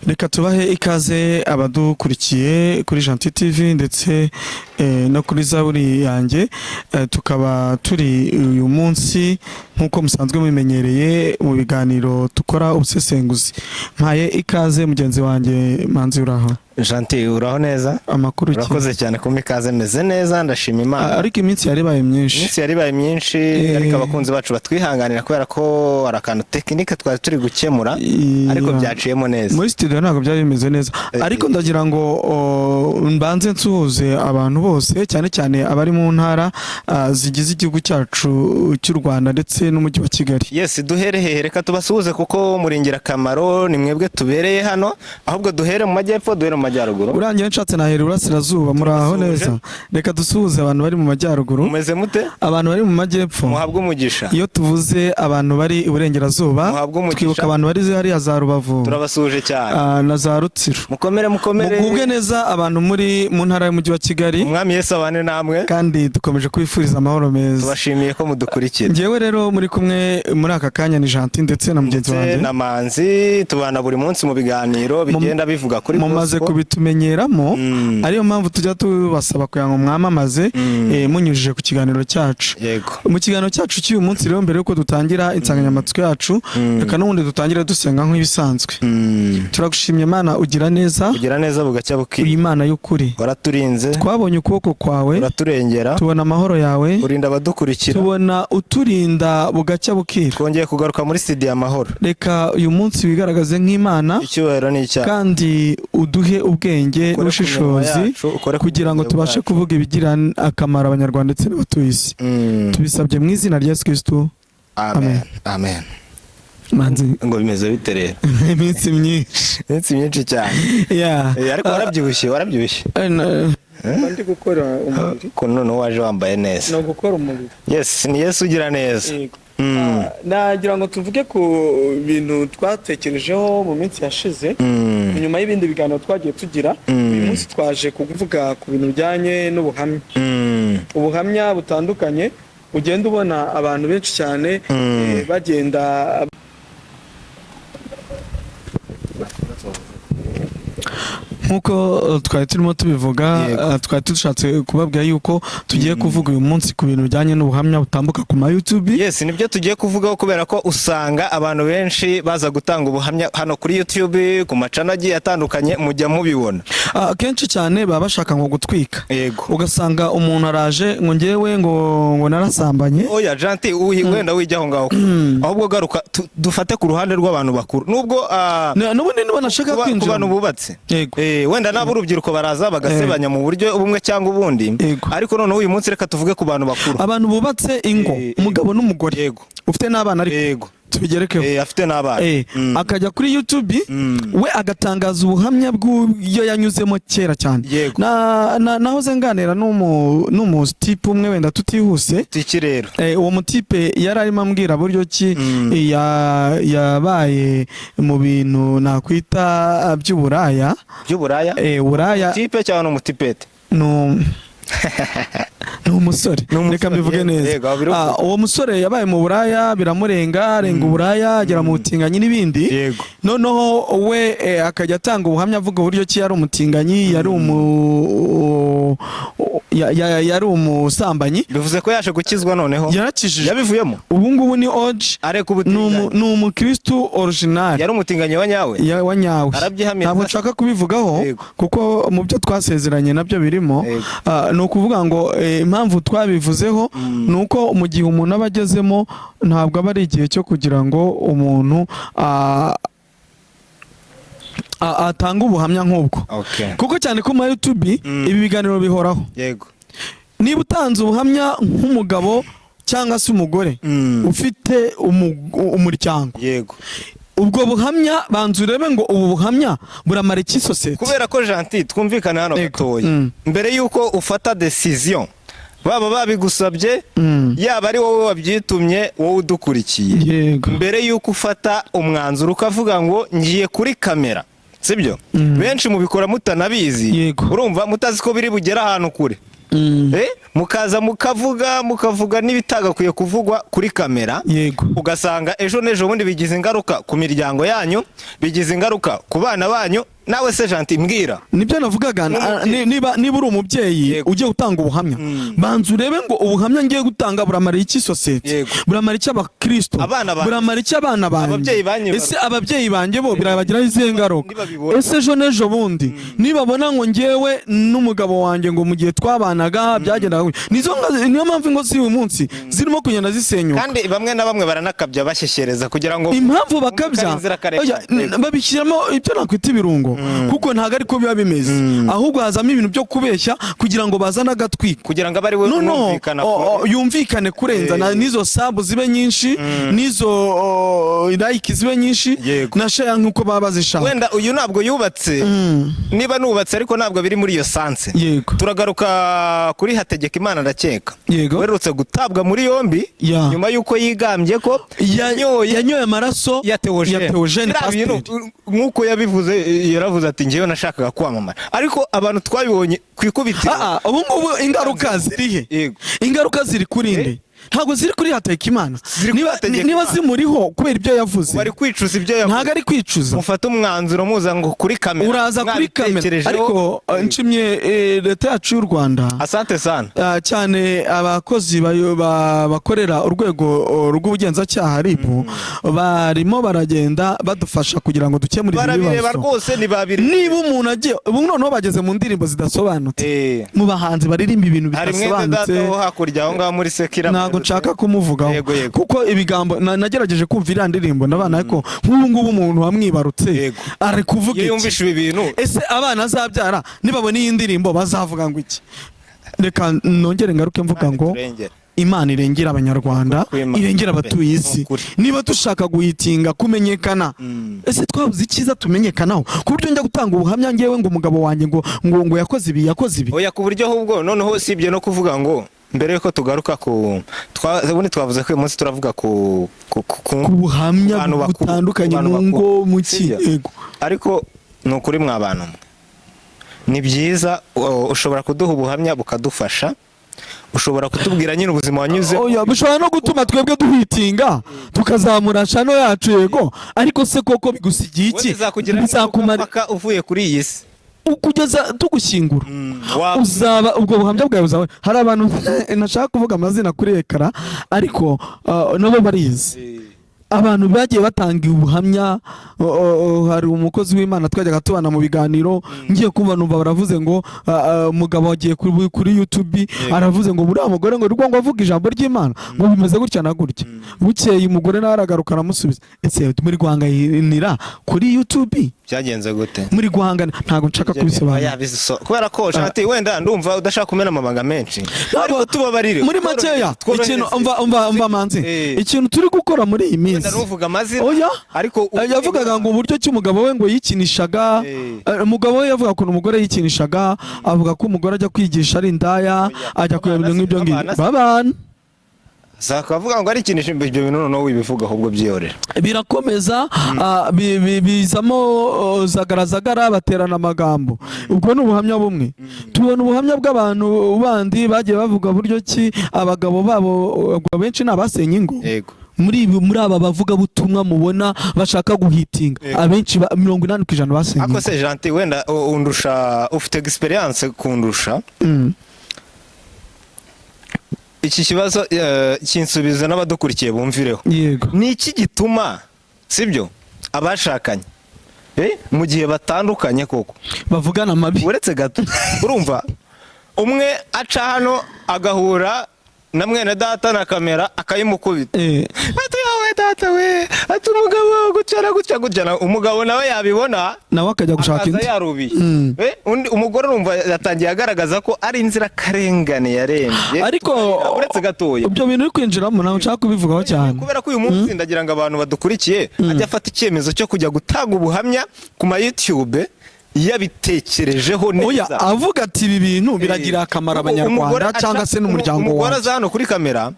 Reka tubahe ikaze abadukurikiye kuri Gentil TV ndetse no kuri Zaburi Yanjye. Tukaba turi uyu munsi nk'uko musanzwe mubimenyereye mu biganiro dukora ubusesenguzi. Mpaye ikaze mugenzi wanjye Manzi, uraho? Gentil, uraho neza? Amakuru ki? Urakoze cyane kumpa ikaze, meze neza, ndashima Imana. Ariko iminsi yari ibaye myinshi. Iminsi yari ibaye myinshi, ariko abakunzi bacu batwihanganira kubera ko hari akantu technique twari turi gukemura, ariko byaciyemo neza. Muri studio ntabwo byari bimeze neza, ariko ndagira ngo mbanze nsuhuze abantu bose, cyane cyane abari mu ntara zigize igihugu cyacu cy'u Rwanda ndetse n'umujyi wa Kigali. Yes, duhere hehe? Reka tubasuhuze kuko muri ingirakamaro, ni mwebwe tubereye hano. Ahubwo duhere mu majyepfo, duhere mu majyaruguru? Urangiye nshatse nahera iburasirazuba. Muraho Tubasuhuje. neza? Reka dusuhuze abantu bari mu majyaruguru. Mumeze mute? Abantu bari mu majyepfo. Muhabwe umugisha. Iyo tuvuze abantu bari iburengerazuba, Muhabwe umugisha. twibuka abantu bari hariya za Rubavu, Turabasuhuje cyane. na za Rutsiro. Mukomere, mukomere. Mugubwe neza abantu muri mu ntara y'umujyi wa Kigali. Umwami Yesu abane namwe. Kandi dukomeje kwifuriza amahoro meza. Tubashimiye ko mudukurikira. Njyewe rero muri kumwe muri aka kanya ni Gentil ndetse na mugenzi Ndetse wanjye na Manzi, tubana buri munsi mu biganiro bigenda bivuga kuri Mumaze gospel. kubitumenyeramo, ariyo mpamvu tujya tubasaba kugira ngo mwamamaze munyujije ku kiganiro cyacu. Mu kiganiro cyacu cy'uyu munsi rero, mbere yuko dutangira insanganyamatsiko yacu, reka n'ubundi dutangire dusenga nk'ibisanzwe. Turagushimye Mana, ugira neza. Kugira neza bugacya Uri bukira. Imana y'ukuri. Waraturinze. Twabonye ukuboko kwawe, Uraturengera. tubona amahoro yawe, Urinda abadukurikira. tubona uturinda bugacya bukira. Twongeye kugaruka muri studio amahoro. Reka uyu munsi wigaragaze nk'Imana, Icyubahiro ni icyaha. kandi uduhe ubwenge Ukore ku minwa n'ubushishozi yacu, ukore ku kugira ngo bwenge tubashe bwacu. kuvuga ibigira akamaro Abanyarwanda ndetse n'abatuye isi. Tubisabye mu izina rya Yesu Kristo. Amen, amen. Manzi. Ngo bimeze bite rero? Iminsi myinshi. Iminsi myinshi cyane. Ariko warabyibushye, warabyibushye. Ndi gukora umubiri. Ko noneho waje wambaye neza. Ni ugukora umubiri. Yes, ni Yesu ugira neza. Yego. Nagira ngo tuvuge ku bintu twatekerejeho mu minsi yashize, nyuma y'ibindi biganiro twagiye tugira. Uyu munsi twaje kuvuga ku bintu bijyanye n'ubuhamya, ubuhamya butandukanye ugenda ubona abantu benshi cyane bagenda. Nk'uko twari turimo tubivuga, twari dushatse kubabwira yuko tugiye kuvuga uyu munsi ku bintu bijyanye n'ubuhamya butambuka ku ma YouTube. Yes, nibyo tugiye kuvugaho, kubera ko usanga abantu benshi baza gutanga ubuhamya hano kuri YouTube, ku macana agiye atandukanye, mujya mubibona. Akenshi cyane baba bashaka ngo gutwika. Ugasanga umuntu araje ngo ngewe ngo narasambanye. Oya Gentil, wenda wijya aho ngaho, ahubwo garuka dufate ku ruhande rw'abantu bakuru nubwo N'ubundi niba nashaka ku kwinjira bantu bubatse. Wenda n'ab'urubyiruko baraza bagasebanya mu buryo bumwe cyangwa ubundi, ariko noneho uyu munsi reka tuvuge ku bantu bakuru. Abantu bubatse ingo, umugabo n'umugore, ufite n'abana, ariko tubigerekeho. Afite n'abana. Akajya kuri YouTube, we agatangaza ubuhamya bw'ibyo yanyuzemo kera cyane. Nahoze nganira n'umutipe umwe, wenda tutihuse. Tiki rero. Uwo mutipe yari arimo ambwira buryo ki yabaye mu bintu nakwita by'uburaya. By'uburaya? Uburaya. Tipe cyangwa ni umutipete? Ni umusore. Ni umusore, Reka mbivuge neza. Yego, biruvuga. Uwo musore yabaye mu buraya, biramurenga, arenga uburaya, agera mu butinganyi n'ibindi. Noneho we akajya atanga ubuhamya avuga uburyo ki yari umutinganyi, yari umusambanyi. Bivuze ko yaje gukizwa noneho? Yarakijijwe. Yabivuyemo? Ubu ngubu ni oji. Areka Ni ubutinganyi? Ni umukristu original. Yari umutinganyi wa nyawe? Wa nyawe. Arabyihamiriza? Ntabwo nshaka kubivugaho, kuko mu byo twasezeranye nabyo birimo. Ni ukuvuga ngo impamvu twabivuzeho ni uko mu gihe umuntu aba agezemo, ntabwo aba ari igihe cyo kugira ngo umuntu atange ubuhamya nk'ubwo, kuko cyane ko muri YouTube ibi biganiro bihoraho. Niba utanze ubuhamya nk'umugabo cyangwa se umugore ufite umuryango, ubwo buhamya banza urebe ngo ubu buhamya buramara iki sosiyete? Kubera ko Gentil, twumvikane hano gatoya, mbere y'uko ufata decision, baba babigusabye, yaba ari wowe wabyitumye, wowe udukurikiye, mbere y'uko ufata umwanzuro ukavuga ngo ngiye kuri kamera, sibyo? Benshi mubikora mutanabizi. Urumva mutazi ko biri bugere ahantu kure. Mukaza mukavuga n'ibitagakwiye kuvugwa kuri kamera. Ugasanga ejo n'ejo bundi bigize ingaruka ku miryango yanyu, bigize ingaruka ku bana banyu. Nawe se Gentil, mbwira. Nibyo navugaga. Nk'umubyeyi. Niba uri umubyeyi ugiye gutanga ubuhamya, banza urebe ngo ubuhamya ngiye gutanga buramara iki sosiyete, buramara iki abakristo, Abana banjye. buramara iki abana banjye, Ababyeyi banyibarutse. ese ababyeyi banjye bo birabagiraho izihe ngaruka? Nibabibona. Ese ejo n'ejo bundi nibabona ngo ngewe n'umugabo wanjye ngo mu gihe twabanaga byagendaga gutya. Niyo mpamvu ingo z'uyu munsi zirimo kugenda zisenyuka. Kandi bamwe na bamwe baranakabya, bashyeshyereza kugira ngo Impamvu wumve ko ari bakabya, inzirakarengane. oya, babishyiramo ibyo nakwita ibirungo, kuko ntabwo ariko biba bimeze, ahubwo hazamo ibintu byo kubeshya kugira ngo bazane agatwiko, kugira ngo abe ari we no unumvikana. Yumvikane kurenza n'izo sub zibe nyinshi, n'izo like zibe nyinshi na share nk'uko baba bazishaka. Wenda uyu ntabwo yubatse, niba nubatse ariko ntabwo biri muri iyo sens. Turagaruka kuri Hategekimana, ndakeka uherutse gutabwa muri yombi nyuma y'uko yigambye ko yanyoye Yanyoye amaraso ya Theogene. ya Theogene Biriya bintu, pasiteri. nk'uko yabivuze, yaravuze ati ngewe nashakaga kwamamara, ariko abantu twabibonye ku ikubitiro. Ah, ah, ubu ngubu ingaruka ziri he? Ingaruka ziri kuri nde? Ntabwo ziri kuri Hategekimana. Ziri kuri Niba Hategekimana. niba zimuriho kubera ibyo yavuze, Bari kwicuza ibyo yavuze. ntabwo ari kwicuza. Mufate umwanzuro muza ngo kuri kamera Uraza kuri kamera, mwabitekerejeho. ariko nshimye leta yacu y'u Rwanda. Asante sana. Cyane abakozi bakorera urwego rw'ubugenzacyaha RIB, barimo baragenda badufasha kugira ngo dukemure ibi Barabireba bibazo. rwose, ntibabireba. Niba umuntu agiye ubu noneho bageze mu ndirimbo zidasobanutse, mu bahanzi baririmba ibintu Hari mwene data bidasobanutse. wo hakurya aho ngaho muri sekira. Ntabwo nshaka kumuvugaho, Yego, yego. kuko ibigambo nagerageje kumva iriya ndirimbo ndabana, ariko nk'ubu ngubu umuntu wamwibarutse ari kuvuga Iyo iki? yumvishe ibi bintu. Ese abana azabyara nibabona iyi ndirimbo bazavuga ngo iki? Reka nongere ngaruke mvuga ngo Turengere. Imana irengera Abanyarwanda, Ukuri kw'Imana. irengera abatuye isi. Ukuri. Niba dushaka guhitinga, kumenyekana, ese twabuze icyiza tumenyekanaho ku buryo njya gutanga ubuhamya ngewe ngo umugabo wanjye ngo yakoze ibi, yakoze ibi? Oya, ku buryo ahubwo noneho si ibyo no kuvuga ngo mbere yuko tugaruka ku ubundi twavuze ko uyu munsi turavuga ku Ku buhamya ku bantu bakuru, butandukanye ku bantu mu ngo, bakuru. mu ki. Sibyo? Yego. Ariko ni ukuri mwa bantu mwe, ni byiza, ushobora kuduha ubuhamya bukadufasha, ushobora kutubwira nyine ubuzima wanyuze. Oya, bishobora no gutuma twebwe duhitinga tukazamura channel yacu, yego, ariko se koko bigusigiye iki? Bizakugira Bizakumara ingaruka uvuye kuri iyi si. Kugeza tugushyingura, uzaba ubwo buhamya bwawe buzaba. Hari abantu ntashaka kuvuga amazina kuri écran, ariko nabo barizi, abantu bagiye batanga ubuhamya. Hari umukozi w'Imana twajyaga tubana mu biganiro, ngiye kumva numva baravuze ngo umugabo wagiye kuri YouTube aravuze ngo buriya mugore ngo rwo ngo avuga ijambo ry'Imana ngo bimeze gutya na gutya. Bukeye umugore nawe aragaruka aramusubiza. Ese muri guhanganira kuri YouTube? Byagenze gute? Muri guhangana, ntabwo nshaka kubisobanura. Oya, kubera ko Shanti, wenda ndumva udashaka kumena amabanga menshi, ariko tubabarire. Muri makeya, Tworohereze. ikintu, umva, umva, umva manzi, ikintu turi gukora muri iyi Wenda minsi. ntuvuge amazina, Oya. ariko Yavugaga ngo uburyo ki umugabo we ngo yikinishaga. Umugabo we yavuga ukuntu umugore yikinishaga, avuga ko umugore ajya kwigisha ari indaya, ajya kureba ibintu nk'ibyo ngibyo. Babana se? Babana. Zakavuga ngo arikinisha, ibyo bintu noneho wibivuga, ahubwo byihorera. Birakomeza, bizamo zagarazagara, baterana amagambo. Ubwo ni ubuhamya bumwe. Tubona ubuhamya bw'abantu bandi bagiye bavuga buryo ki abagabo babo, ubwo benshi ni abasenye ingo. Muri ibi, muri aba bavugabutumwa mubona bashaka guhitinga, abenshi 80% basenye Ariko ingo. se Gentil, wenda undusha, ufite experience kundusha. Iki kibazo kinsubiza n'abadukurikiye bumvireho. Ni iki gituma, sibyo, abashakanye mu gihe batandukanye koko Bavugana amabi. Uretse gato, urumva umwe aca hano agahura na mwene data na kamera akayimukubita, ati yawe data we, ati umugabo gutya na gutya gutya, umugabo nawe yabibona Nawe akajya gushaka akaza indi. yarubiye. Undi umugore urumva yatangiye agaragaza ko ari inzirakarengane yarembye. Ariko Uretse gatoya. ibyo bintu uri kwinjiramo ntabwo nshaka kubivugaho cyane. Kubera ko uyu munsi ndagira ngo abantu badukurikiye ajye afata icyemezo cyo kujya gutanga ubuhamya ku ma YouTube yabitekerejeho Oya, neza. avuga ati ibi bintu biragirira akamaro Umugore Abanyarwanda cyangwa se n'umuryango umugore wanjye. aza hano kuri kamera.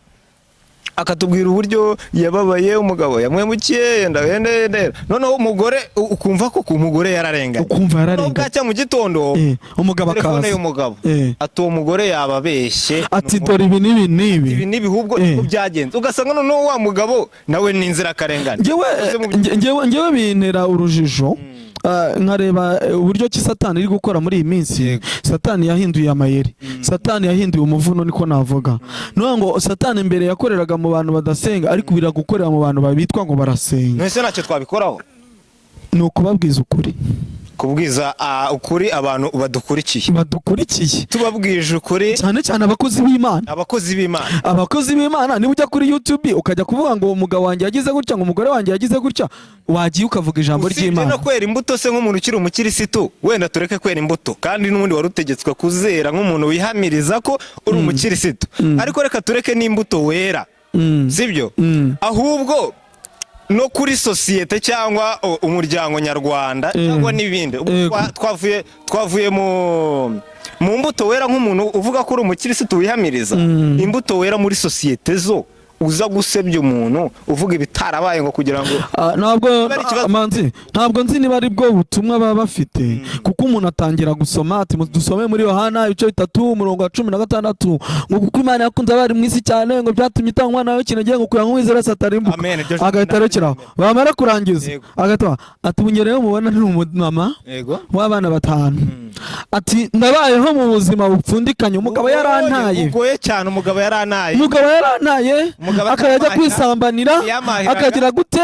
Akatubwira uburyo yababaye, umugabo yamwemukiye, yenda yenda yenda. Noneho umugore ukumva ko ku mugore yararenganye. Ukumva Noneho yararenganye. bwacya mu gitondo, Umugabo telefone akaza y'umugabo, ati uwo mugore yababeshye, ati dore ibi n'ibi n'ibi. Ibi n'ibi, ahubwo niko byagenze. Ugasanga noneho wa mugabo nawe ni inzirakarengane. Ngewe Uze ngewe bintera urujijo. Nkareba uburyo ki Satani iri gukora muri iyi minsi. Satani yahinduye amayeri, Satani yahinduye umuvuno, niko navuga. Nuvuga ngo Satani mbere yakoreraga mu bantu badasenga, ariko biragukorera mu bantu bitwa ngo barasenga. None se ntacyo twabikoraho? Ni ukubabwiza ukuri. Kubwiza ukuri abantu badukurikiye. Badukurikiye. Tubabwije ukuri. Cyane cyane abakozi b'Imana. Abakozi b'Imana. Abakozi b'Imana, niba ujya kuri YouTube ukajya kuvuga ngo umugabo wanjye yagize gutya, ngo umugore wanjye yagize gutya, wagiye ukavuga ijambo Usibye ry'Imana. no kwera imbuto se, nk'umuntu ukiri umukirisitu, wenda tureke kwera imbuto, kandi n'ubundi wari utegetswe kuzera nk'umuntu wihamiriza ko uri umukirisitu, ariko reka tureke n'imbuto wera, sibyo? Ahubwo no kuri sosiyete cyangwa umuryango nyarwanda cyangwa n'ibindi. Ubwo twavuye mu mbuto wera nk'umuntu uvuga ko uri umukirisitu wihamiriza, imbuto wera muri sosiyete zo uza gusebya umuntu, uvuga ibitarabaye ngo kugira ngo Ntabwo Niba ari ikibazo- Manzi, ntabwo nzi niba ari bwo butumwa baba bafite, kuko umuntu atangira gusoma ati dusome muri Yohana ibice 3 umurongo wa 16, ngo kuko Imana yakunze abari mu isi cyane, ngo byatumye itanga umwana wayo w'ikinege, ngo kugira ngo umwizera wese atarimbuka. Amen, iryo Agahita arekeraho. Bamara kurangiza, agahita ati ubu rero mubona ni umumama w'abana batanu, ati ndabayeho mu buzima bupfundikanye, umugabo yarantaye. Bugoye cyane, umugabo yarantaye. Umugabo yarantaye, Umugabo akajya ajya atamahira. kwisambanira, Yamahiraga. akagira gute,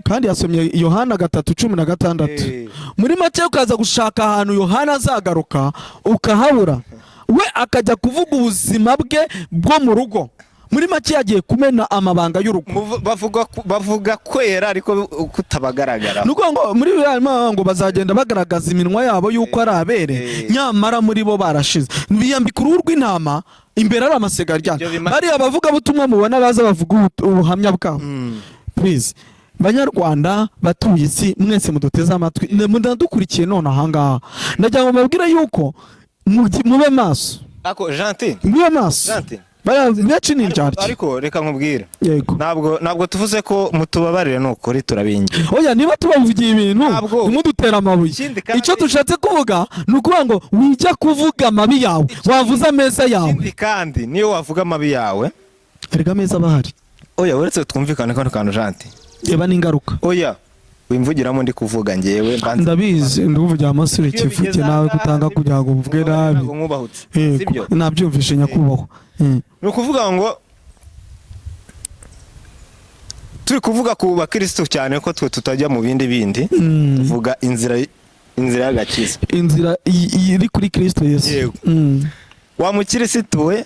kandi yasomye Yohana 3:16. Muri make ukaza gushaka ahantu Yohana azagaruka ukahabura, we akajya kuvuga ubuzima bwe bwo mu rugo. Muri make yagiye kumena amabanga y'urugo. Bavuga kwera ariko kutabagaragara. Ni ukuvuga ngo muri Bibiliya harimo ngo bazagenda bagaragaza iminwa yabo yuko ari abere, nyamara muri bo barashize, biyambika uruhu rw'intama, imbere ari amasega aryana. Ibyo Bariya bavugabutumwa mubona baza bavuga ubuhamya bwabo, please, Banyarwanda batuye isi mwese muduteze amatwi, munadukurikiye none ahangaha, ndagira ngo mbabwire yuko mube maso. Ako Gentil. Mube maso. Gentil. Bariya benshi ni indyarya. Ariko reka nkubwire. Yego. Ntabwo tuvuze ko mutubabarire, ni ukuri turabingira. Oya, niba tubavugiye ibintu, Ntabwo. ntimudutere amabuye. Ikindi kandi- Icyo dushatse kuvuga ni ukuvuga ngo wijya kuvuga amabi yawe, wavuze ameza yawe. Ikindi kandi, niyo wavuga amabi yawe, Erega ameza aba ahari. Oya, uretse twumvikane kano kantu, Gentil. Reba n'ingaruka. Oya, wimvugiramo, ndi kuvuga ngewe mbanza. Ndabizi, ndikuvugira amasura. Iyo Ikivuge bigeze nawe ahangaha, gutanga kugira ngo uvuge nabi. Ntabwo mwubahutse. Yego. Sibyo? Nabyumvishe, nyakubahwa. Ni ukuvuga ngo turi kuvuga ku bakirisitu cyane, ko twe tutajya mu bindi bindi, tuvuga inzira y'agakiza. Inzira iri kuri Kristo Yesu. Yego. Wa mukirisitu we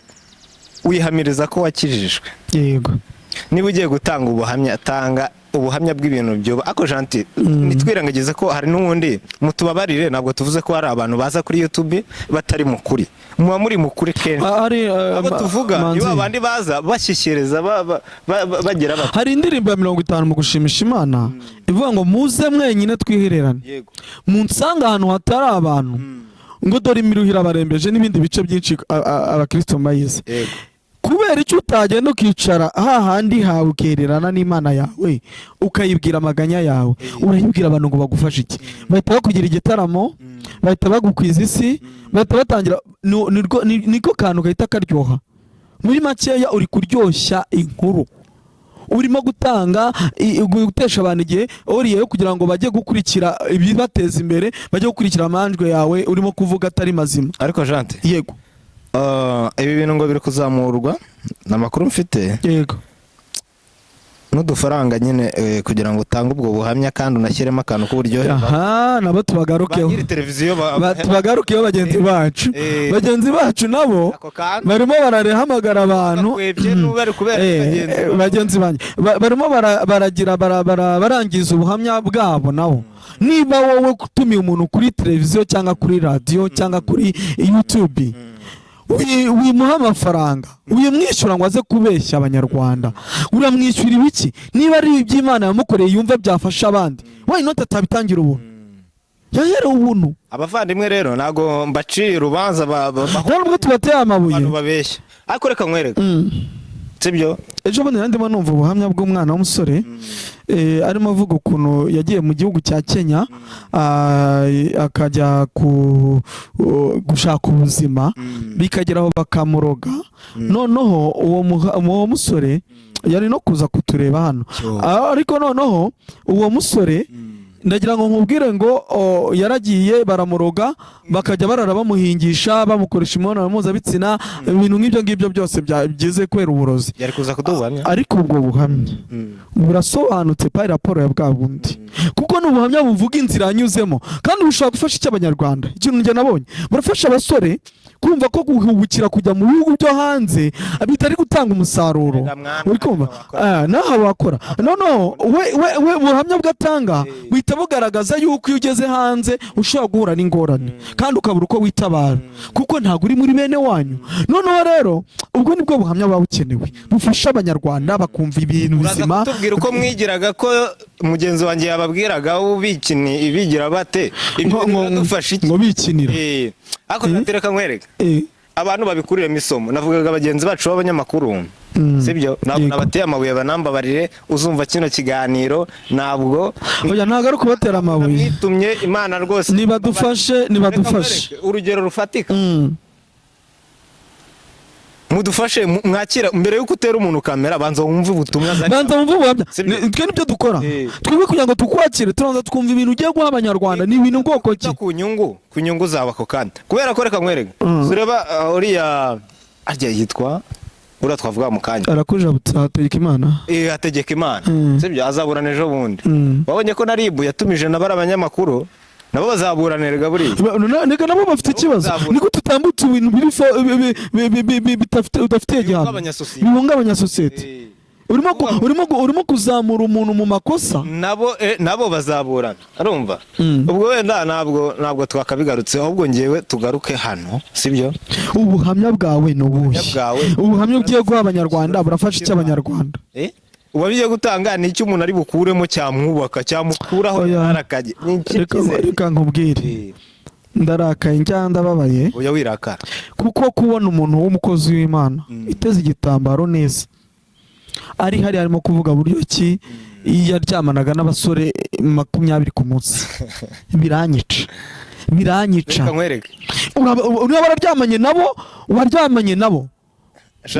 wihamiriza ko wakijijwe, niba ugiye gutanga ubuhamya, tanga ubuhamya bw'ibintu byuba. Ako Gentil, ntitwirengagize ko hari n'ubundi, mutubabarire, ntabwo tuvuze ko hari abantu baza kuri YouTube batari mu kuri. Muba muri mu kuri kenshi. Hari Abo tuvuga ni Manzi. ba bandi baza bashyishyiriza bagira bati Hari indirimbo ya 50 mu gushimisha Imana ivuga ngo muze mwenyine twihererane, munsanga ahantu hatari abantu, ngo dore imiruhiro abarembeje, n'ibindi bice byinshi abakristo bayizi. Kubera icyo utagenda ukicara hahandi hawe, ukihererana n'Imana yawe, ukayibwira amaganya yawe? Urayibwira abantu ngo bagufashe iki? Bahita bakugira igitaramo, bahita bagukwiza isi, bahita batangira niko kantu gahita karyoha. Muri makeya uri kuryoshya inkuru, urimo gutanga gutesha abantu igihe oriye yo kugira ngo bajye gukurikira ibibateza imbere, bajye gukurikira amanjwe yawe urimo kuvuga atari mazima. Ariko Gentil, Yego. Ibi bintu ngo biri kuzamurwa, ni amakuru mfite, n'udufaranga nyine, kugira ngo utange ubwo buhamya kandi unashyiremo akantu k'uburyohe. Aha nabo tubagarukeho. Ba nyiri televiziyo Tubagarukeho bagenzi bacu. Bagenzi bacu nabo Ako kantu. barimo barahamagara abantu. Bakwebye n'ubu bari kubera bagenzi babo. Bagenzi banjye barimo baragira barangiza ubuhamya bwabo nabo. Niba wowe utumiye umuntu kuri televiziyo cyangwa kuri radiyo cyangwa kuri YouTube, wimuha amafaranga, wimwishyura ngo aze kubeshya Abanyarwanda. Uramwishyura ibiki? Niba ari iby'Imana yamukoreye yumva byafasha abandi, why not atabitangira ubuntu, yaherewe ubuntu? Abavandimwe rero, ntabwo mbaciye urubanza Nta nubwo tubateye amabuye. abantu babeshya, ariko reka nkwereke. Sibyo? Ejo bundi nari ndimo numva ubuhamya bw'umwana w'umusore, arimo avuga ukuntu yagiye mu gihugu cya Kenya, akajya gushaka ubuzima, bikagera aho bakamuroga. Noneho uwo musore yari no kuza kutureba hano. Ariko noneho uwo musore, ndagira ngo nkubwire ngo yaragiye baramuroga, bakajya barara bamuhingisha, bamukoresha imibonano mpuzabitsina, ibintu nk'ibyo ngibyo byose byize kubera uburozi. Yari kuza kuduha ubuhamya. Ariko ubwo buhamya burasobanutse par rapport ya bwa bundi, kuko ni ubuhamya buvuga inzira yanyuzemo kandi bushobora gufasha icyo Abanyarwanda. Ikintu njye nabonye, burafasha abasore kumva ko guhubukira kujya mu bihugu byo hanze bitari gutanga umusaruro. Erega mwana, Uri kumva? wakora. Naho wakora, no we ubuhamya bwatanga buhita bugaragaza yuko iyo ugeze hanze ushobora guhura n'ingorane kandi ukabura uko witabara, kuko ntabwo uri muri bene wanyu. Noneho rero ubwo nibwo buhamya buba bukenewe, bufasha Abanyarwanda bakumva ibintu Uraza bizima. kutubwira uko mwigiraga, ko mugenzi wanjye yababwiraga ubikini bigira bate, ibyo biradufasha iki? Ngo bikinira. Ariko reka nkwereke, abantu babikuriremo isomo. Navugaga bagenzi bacu b'abanyamakuru, sibyo? Ntabwo nabateye amabuye, banambabarire. Uzumva kino kiganiro, ntabwo Oya, ntabwo ari ukubatera amabuye. Mwitumye Imana rwose. Nibadufashe, nibadufashe. Reka nkwereke urugero rufatika. Mudufashe, mwakira mbere y'uko utera umuntu kamera, banza wumve ubutumwa azanye. Banza wumve ubuhamya. Sibyo? Twe nibyo dukora. Twebwe kugira ngo tukwakire, turanza twumva ibintu ugiye guha Abanyarwanda ni ibintu bwoko ki. Ku nyungu zawe ako kanya, kubera ko reka nkwereke, ureba uriya arya yitwa uriya twavuga mu kanya. Arakujabutse, hategeka Imana. Hategeka Imana. Sibyo? Azaburana ejo bundi. Wabonye ko na RIB yatumije na bari abanyamakuru, nabo bazaburanirwa buriya. Nega nabo bafite ikibazo. Bazabura. Niko tutambutse ibintu biri udafitiye gihamya. Bihungabanya sosiyete. Bihungabanya sosiyete. Urimo kuzamura umuntu mu makosa. Nabo bazaburana, arumva. Ubwo wenda ntabwo twakabigarutse, ahubwo ngewe tugaruke hano, sibyo? Ubuhamya bwawe ni ubuhe? Ubuhamya bwawe. Ubuhamya ugiye guha Abanyarwanda burafasha iki Abanyarwanda? Uba bigiye gutanga ni icyo umuntu ari bukuremo cyamwubaka, cyamukuraho Oya. yarakaye. Ni iki cyizere? Reka nkubwire. Ndarakaye cyangwa ndababaye. Oya, wirakara. Kuko kubona umuntu w'umukozi w'Imana iteze igitambaro neza ari hari arimo kuvuga buryo ki yaryamanaga n'abasore 20 ku munsi, biranyica, biranyica. Reka nkwereke. Niba wararyamanye nabo, waryamanye nabo.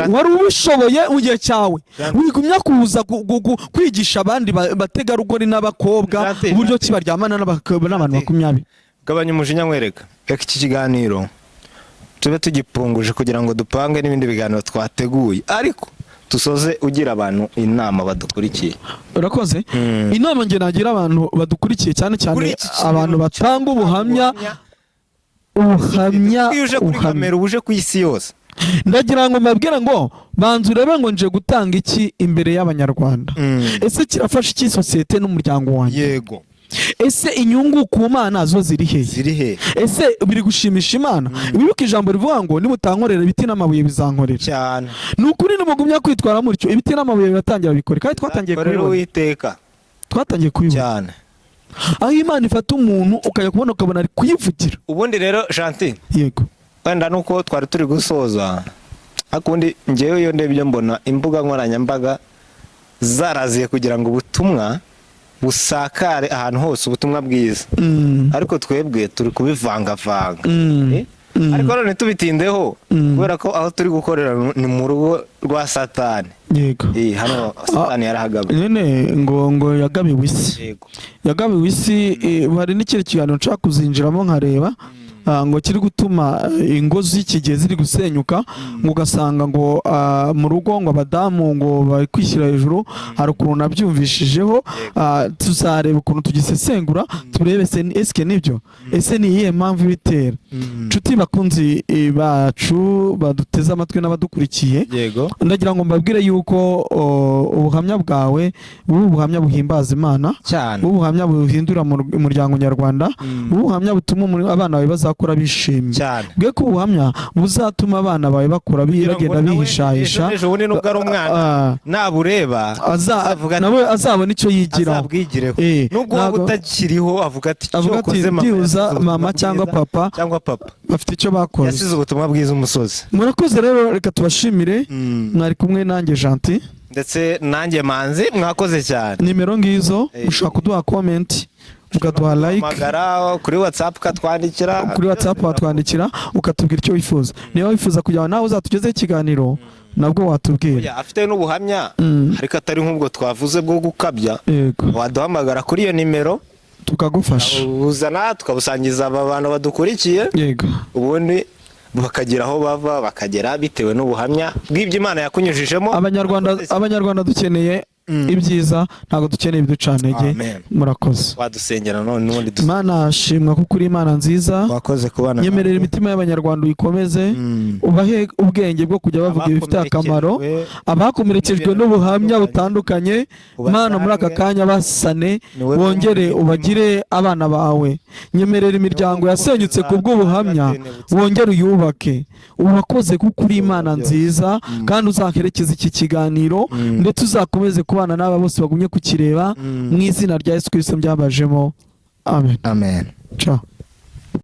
Wari ubishoboye mu gihe cyawe. Wigumya kuza kwigisha abandi bategarugori n'abakobwa uburyo ki baryamana n'abantu 20. Gabanya umujinya, nkwereka. Reka iki kiganiro tube tugipunguje kugira ngo dupange n'ibindi biganiro twateguye, ariko dusoze ugira abantu inama badukurikiye. Urakoze. Inama nge nagira abantu badukurikiye, cyane cyane Kuri iki kintu abantu batanga ubuhamya, ubuhamya, Iyo uje kuri ubuhamya. kamera, uba uje ku isi yose. Ndagira ngo mbabwire ngo banza urebe ngo nje gutanga iki imbere y'Abanyarwanda. Ese kirafasha iki sosiyete n'umuryango wanjye? Ese inyungu ku Mana zo ziri hehe? Ziri he? Ese biri gushimisha Imana? Wibuke ijambo rivuga ngo nimutankorera, ibiti n'amabuye bizankorera. Cyane. Ni ukuri, nimugumya kwitwara mutyo, ibiti n'amabuye biratangira bikore, kandi twatangiye Korera kubibona. Uwiteka. Twatangiye kubibona. Cyane. Aho Imana ifata umuntu, ukajya kubona ukabona ari kuyivugira. Ubundi rero, Gentil, Yego. wenda nuko twari turi gusoza, ariko ubundi ngewe iyo ndebye mbona imbuga nkoranyambaga zaraziye kugira ngo ubutumwa busakare ahantu hose, ubutumwa bwiza, ariko twebwe turi kubivangavanga. Eh? Ariko none tubitindeho, kubera ko aho turi gukorera ni mu rugo rwa Satani. Hano Satani yarahagabiwe. Nyine ngo yagabiwe isi. Yagabiwe isi. Hari n'ikindi kiganiro nshaka kuzinjiramo nkareba, ngo kiri gutuma ingo z'iki gihe ziri gusenyuka, ngo ugasanga ngo mu rugo ngo abadamu ngo bari kwishyira hejuru. Hari ukuntu nabyumvishijeho, tuzareba ukuntu tugisesengura, turebe se eske nibyo, ese ni iyihe mpamvu ibitera. Nshuti bakunzi bacu baduteze amatwi n'abadukurikiye, ndagira ngo mbabwire yuko ubuhamya bwawe buba ubuhamya buhimbaza Imana, Cyane. buba ubuhamya buhindura umuryango nyarwanda, buba ubuhamya butuma abana bawe bazakura. bazakura bishimye. Cyane. Bwe ko ubuhamya buzatuma abana bawe bakura Kugira ngo bagenda nawe bihishahisha. ejo bundi nubwo ari umwana, nabureba azavuga ati- nawe azabona icyo yigiraho. Azabwigireho. Nubwo waba utakiriho, avuga ati Avuga ati, "Cyokoze mama byibuza yasize ubutumwa mama cyangwa bwiza," papa cyangwa papa bafite icyo bakoze. Yasize ubutumwa bwiza umusozi. Murakoze rero, reka tubashimire. Mwari kumwe nanjye Gentil. Ndetse nanjye Manzi, mwakoze cyane. Nimero ngizo, mushobora kuduha comment, mukaduha like. Hamagara kuri WhatsApp, ukatwandikira. Kuri WhatsApp watwandikira ukatubwira icyo wifuza. Niba wifuza kugira ngo nawe uzatugezeho ikiganiro, nabwo watubwira. Oya, afite n'ubuhamya ariko atari nk'ubwo twavuze bwo gukabya, waduhamagara kuri iyo nimero, tukagufasha. Uzana tukabusangiza aba bantu badukurikiye, ubundi bakagira aho bava bakagera bitewe n'ubuhamya bw'ibyo Imana yakunyujijemo. Abanyarwanda dukeneye ibyiza, ntabwo dukeneye ibiducantege. Amen. Murakoze. Wadusengera none n'ubundi Imana shimwa kuko uri Imana nziza. Wakoze kubana Nyemerera natwe. imitima y'Abanyarwanda uyikomeze, ubahe ubwenge bwo kujya bavuga ibifite akamaro. Abakomerekejwe Abakomerekejwe n'ibintu n'ubuhamya bitandukanye, butandukanye, Mana, muri aka kanya basane, Ni wowe wongere wumva ubagire abana bawe. Nyemerera imiryango wowe yasenyutse ukomeza ku bw'ubuhamya, abatenebutse. wongere uyubake. Urakoze kuko uri Imana Byose. nziza, kandi uzaherekeza iki kiganiro, ndetse uzakomeze kubana n'aba bose bagumye kukireba. Mu izina rya Yesu Kristo mbyabajemo, amen. Amen. Ciao.